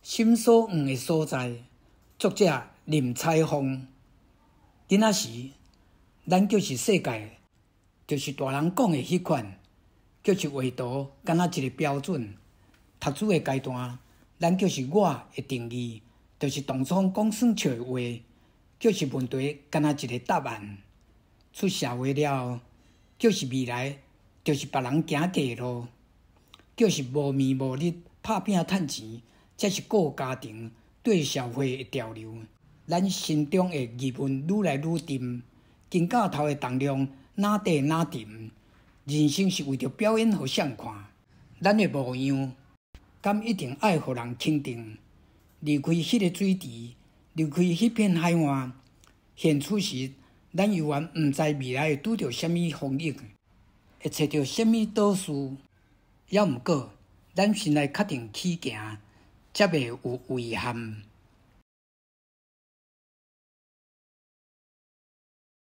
心所向的所在。作者林采凤。囡仔時，咱就是世界，就是大人講的彼款，就是畫圖，敢若一個標準。讀書的階段，咱就是我的定義，就是當初講耍笑的話，就是問題，敢若一個答案。出社會了後，就是未來，就是別人行過的路，就是無暝無日拍拚趁錢，才是顧家庭對社會的潮流。咱心中的疑問愈來愈沉，肩胛頭的重量若底若沉。人生是為著表演予誰看？咱的模樣，敢一定愛予人肯定？離開彼个水池，離開彼片海岸，現此時，咱猶原毋知未來會拄著啥物風雨，會揣著啥物導師。猶毋過，咱先來確定起行，才袂有遺憾。